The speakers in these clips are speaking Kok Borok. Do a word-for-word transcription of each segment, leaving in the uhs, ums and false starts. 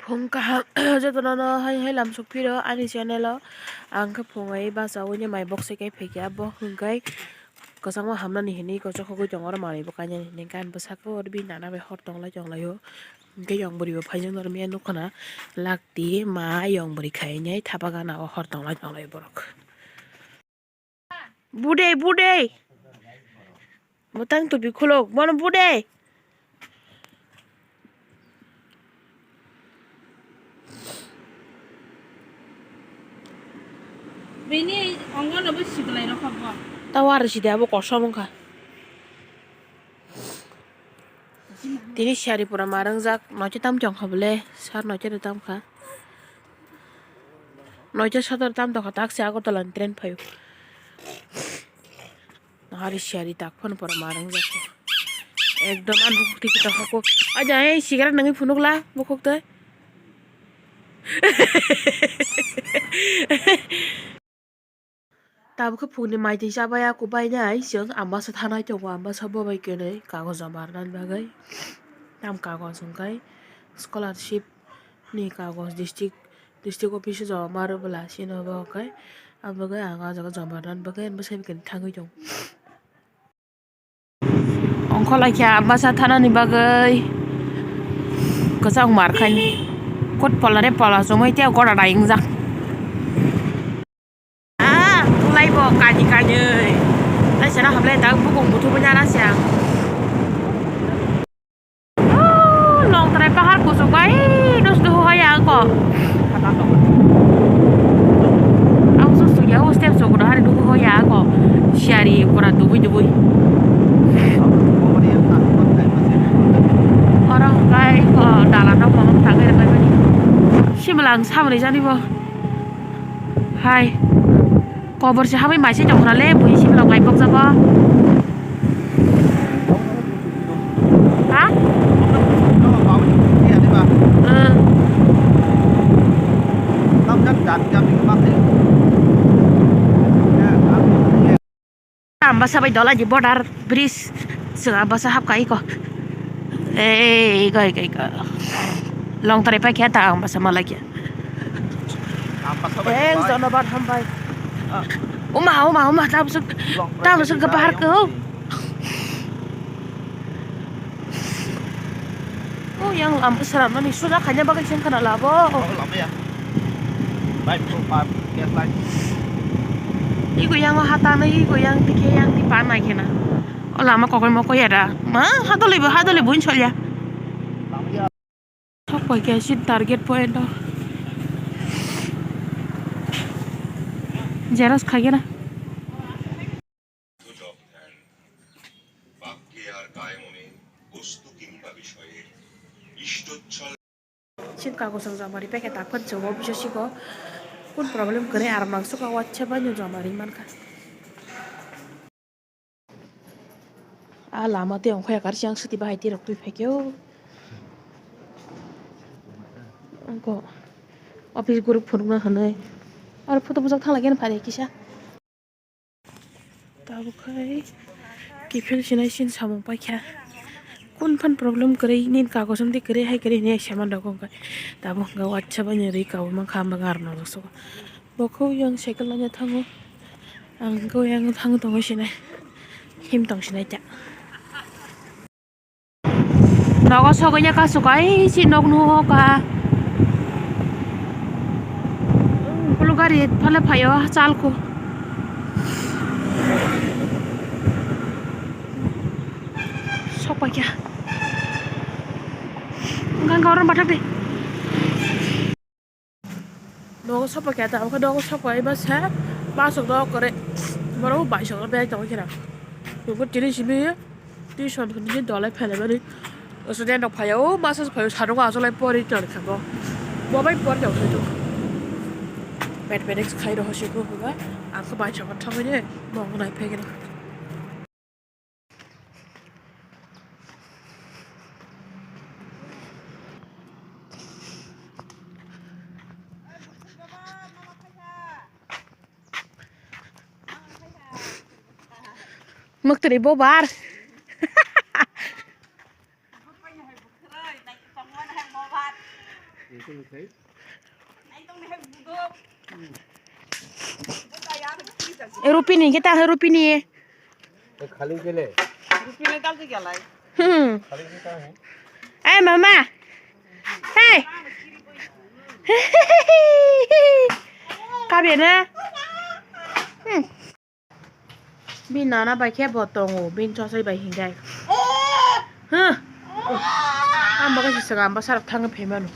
Phung kaham jotono no hai hai lamsok phiro ani channel o. Ang khe phung ai bachai uni mai box se kai phaikha, bo hwnkhe kwchangma hamnani hinwi kochok hogwi tongo, oro manwi bo kainani hinwi. Hwnkhe ani bwsako oro bini nana bai hor tonglai tonglaio. Hwnkhe yong bwrwi bo phaijaknai oro mia nukha na, lakti ma yong bwrwi khainai thapa gana o hor tonglai tonglaio borok. Bude, bude. Bwtang tupi khuluk, bono bude. Bini ongo no bo siklai rokha bo. Tao aro sidi abo kosom wngkha. Tini siyari pura ma rwngjak, noite tam tongkha bole, sar noite tam kha. Noite sodor tam tongkha, tak se Agartala ni train phaio. Hari siyari tak phano pura ma rwngjak. Ekdom ani bukhuk twi tongkha kok. Aja, ei sigaret nangwi phunukla bukhuk twi. Tabuk khe phungni mai twi chabai ya kubai nai chwng Ambasa thanai tongo, Ambasa bo bai kwnwi kagoj joma rwnani bagwi. Tam kagoj hwnkhe scholarship ni kagoj, district, district office o joma rw bwla chini bo hwnkhe, abo bagwi ang ah jaga joma rwnani bagwi bwsai bai kwnwi thangwi tongo. Ongkholai khe Ambasa thanani bagwi kwchang mar khaini. Kot pola re pola chumui tei gora dai wngjak. Ah, tulai bo kani kani. Lai sana hablai tak bukung buthu bo nyana siya. Oh, Longtrai pahar kuchuk bai, dos duhu hoya ako. Ang susu ya, o step suku dah hari duhu hoya ako. Siari pura dubui dubui. Orang kai ko dalan no mamang tangkai repai bani. Simlang samri jani bo. Hai. Kobor se habwi mai se tongkha le, bui simlang mai bokjago. Ha? Ambasa bai Dolaji border bridge, chwng Ambasa hapkha iko. Ei, iko, iko, iko. Longtrai paikha ta Ambasa malai khe. Ambasa bai Thanks, Dubai. Dhonobad, hambai. Ah. Uma, uma, uma, tabuk swk, Longtrai tabuk swk bai gapahar Dubai. Kho. O yang lama swnamnani suja khaina bagwi se wngkha na labo. Oh, lama ya. Bai, bro, pa, gas line. Igo yang o hata na, igo yang tikhe yang tipa nai khena. O lama kokoi mokoi ya da. Ma, hadoli bo, hadoli bo insolya. Lama ya. Sok pai khe si target point o. Xerox khai khe na. Sin kagosong joma ri paikha, tak phano chwng office o siko. Kun problem kwrwi aro nang suka wacha bai no joma ri mankha. A lama tei ongkha yakar siang swtwi bahai twi rok twi phaikhe o. Ongko office group phunukna hwnwi. Aro photo bujak thangla khe phari kisa. Tabuk khai kiphil sinai sin samung paikha. Kun phan problem kwrwi nini kagos wngtwi kwrwi hai kwrwi hinwi saimano wngkha. Tabuk hwnkhe wacha bai ni rwi kabui mankha, ang bwkha aro nang sugo. Bo khe yang cycle laina thango. Ang khe yang thang tongo sinai. Him tong sinai ta. Nogo sogwi ya kasu kai si nok nuho ka. Polo gari phale phaio chalko. Sokpai kya. Gang gauran bathak de. Nogo sokpai khe ta, omo khe nogo sokpai ba sa, bus rok kore, borok bus rok bag tongwi kheno. Nokgo tini simi tuition hwnwi dolai phailai mani. Student rok phai o, masa phai o, sanukgo achuk lai pori tongkha bo. Bo bai pori tongkha. Mathematics khai rw se bo, ang khe bus rok thangwi de, bo nai phai kheno. Mwktwrwi bobar. Rupini, kita hai Rupini. Hmm. Eh, mama. Hey. Kabena. Hmm. Bini nana bai khe bo tongo, bini chosoi bai hinkhai. Huh. Ang bo kaisa swkang, ang bo sarok thangwi phaimano.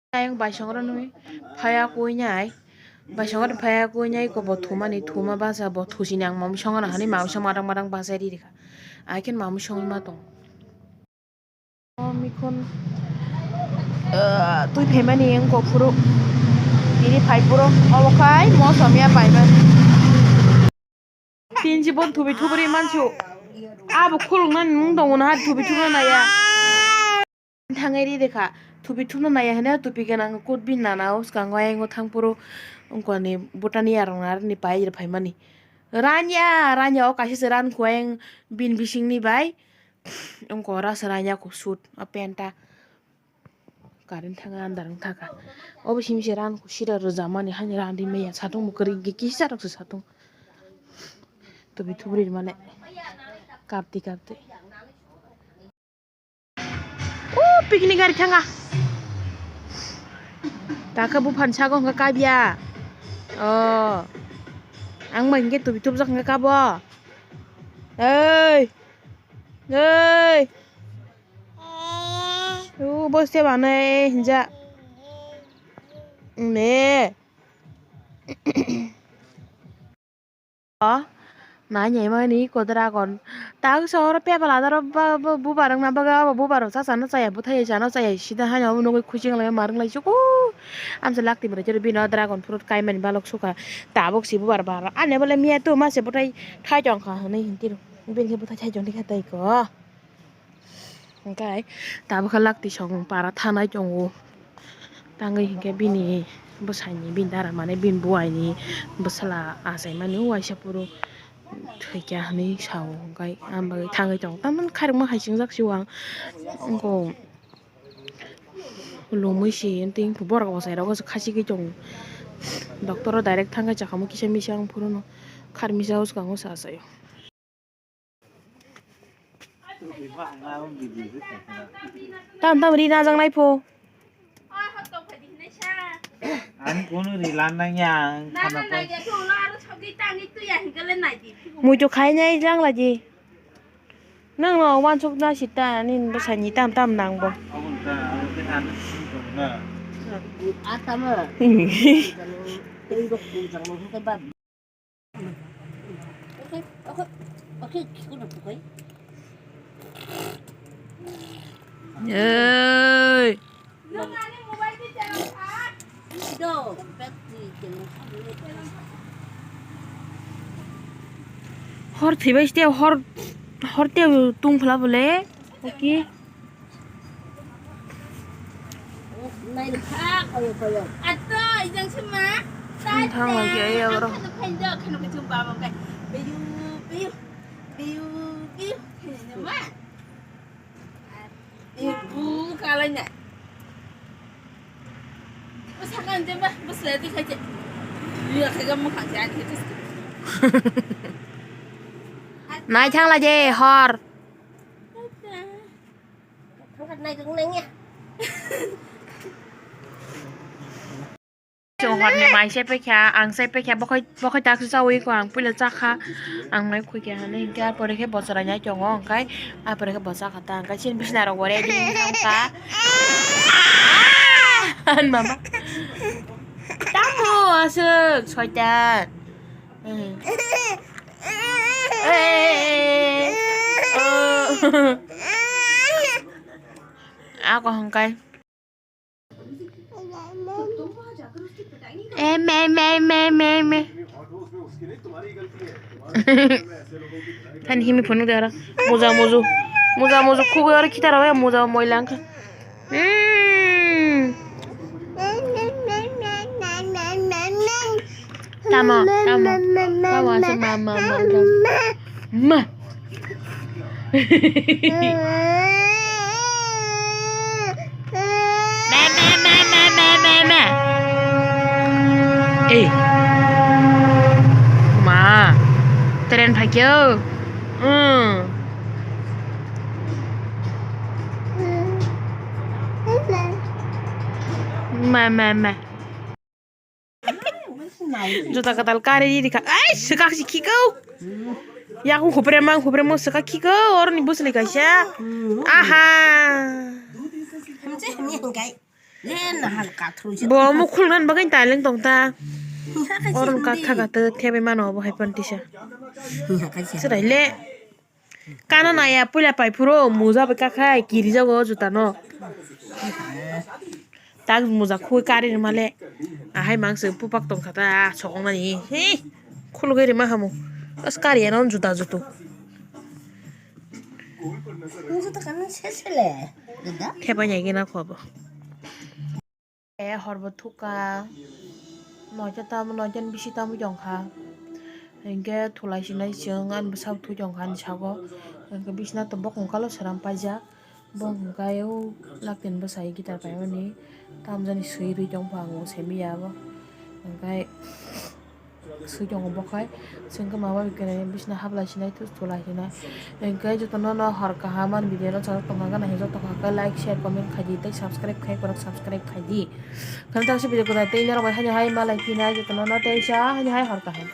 Ayang baisongrokni phaya kuinai, baisongrokni phaya kuinai ko bo thumani, thuma basa bo thusini ang mamwi songna hwnwi mamwi song madang madang bachai rikha. Ai khe mamwi songwi ma tongo. O mikhun, ah, twi phaimani wngkha phuru. Tini phai phuru obo khai mosom ya paimani. Tin jibon thubi thubri mansu. Abo khuluknani nung tongo na thubi thubna naya. Thangwi ri rikha. Thubi thubna naya hwnwi thubi gwnang kut bini nana o swkango ayang o thang phuru wngkha ni bwtani yarwng narwkni pai rw phaimani. Ranya, ranya o kaisa se ran khuayang bini bisingni bai. Wngkha ora se ranya kho suit o pant ta. Current thanga andar wng thaka. Obo simi se ran kho sida rwjamani hani ran ri maya satung bo kwrwi kisa rok se satung. Tubi thubri mane kapti kapti. O picnic gari thanga. Taka buphan sago hwnkha kabya. O. Ang bai hwnkhe tubi thubjak hwnkha kabo. Ei. Ei. U boste banai hinja. Ne. O, nai nai mani ko dragon. Tak sohor pebal adaro ba, ba, bubar wngna bagwi abo bubar rok cha chana chaya, bwthai chana chaya, sida haino obo nugwi khuching lai mar wng lai chuku. Amsa lakti bwrwi chwrwi bino dragon fruit kaimani balok sukha. Tabuk si bubar bar. Ani bole miya tu ma se bwthai thai tong kha hwnwi hinti rw. Bini khe bwthai thai tong kha tai ko. Hwnkhe tabukhe lakti song para thanai tongo. Tangwi hinkhe bini bwsaini, bini dara mane bini buaini bwsala achaimani waisa phuru thwikha hwnwi sao. Hwnkhe ang bagwi thangwi tongo. Tamoni khairokma hai chingjak se o ang. Wngkha lomwi se tei borok bwsai rogo se khachigwi tongo. Doctor o direct thangkhe chakhamwi kisa misa wng phuru no khar misa o swkango sa achaio. Tam tam ri najak nai pho. Ani kunu ri lan nang ya, ang khana pa. Mui to khai nai lang la ji. Nang no wansuk na sita, ani bwsai ni tam tam nang bo. Atama. Ei. Hor thwibai site hor, hor te tung phla bole. Okay. Nai kha koyo koyo. Ato, ijang sima. Ang thang lagi, ayo, oro. Ang thang lagi, ayo, oro. Ibu kalanya. Usakan jemba, bus lagi kaje. Iya, kaga mukha jani, terus. Nai thang lagi, hor. Chwng horni mai se paikha, ang se paikha, bokhoi, bokhoi tak se chawi ko, ang puila chakha, ang nai khuikha hwnwi hinkhe, ah, pore khe bochora nai tongo, hwnkhe, ah, pore khe bochakha ta, hwnkhe chini bisna rok bo ready wngkha, mama. Tamo aswk, soitan. Ako hwnkhe. Em, em, em, em, em, em. Hani himi phone dara. Muja muju. Muja muju khugwi oro khita rawi muja moila wngkha. Hmm. Tamo, tamo. Tamo aswk ma, ma, ma, ma. Ma. Phaikhe o. Hmm. Ma, ma, ma. Juta katal kari rikha. Ai, swkak si khiko. Yakung khupre mang khupre mo swkak khiko. Oroni bwsli kaisa. Aha. Hamse hamya hingkai. Le nahal kathru se. Bo mo khulnan bagwi taleng tong ta. Oron kak thaga to thebe mano bo hai pon tisa. Serai le. Kana naya puila pai phuro muja bai kakhai kiri jago juta no. Tak muja khui kari male. Ahai mangse pupak tong khata sokong nani. He. Khulugwi rima hamu. As kari ano juta jutu. Muja ta kana sesele. Dada. Theba nyai gina khobo. E horbo thukha, noita tamo, noita ni bisi tamo tongkha. Hinkhe thulai sinai chwng ani bwsao thwi tongkha ani sago. Hinkhe bisina to bokong kalo sram paijak. Bokong khe o laktini bwsai guitar paimani. Tamjani swi rwi tongkha ang bo semi ya bo. Hinkhe. Swi tongo bo khai. Chwng khe mama bai kwnwi bisna hablai sinai, thus thulai sinai. Hinkhe jotono no hor kaham ani video no chajak tongkha gana, hinkhe joto kha khe like, share, comment khai di tei subscribe khai borok subscribe khai di. Khana tak se video kwtal tei norok bai haino hai malai phinai jotono no teisa haino hai hor kaham.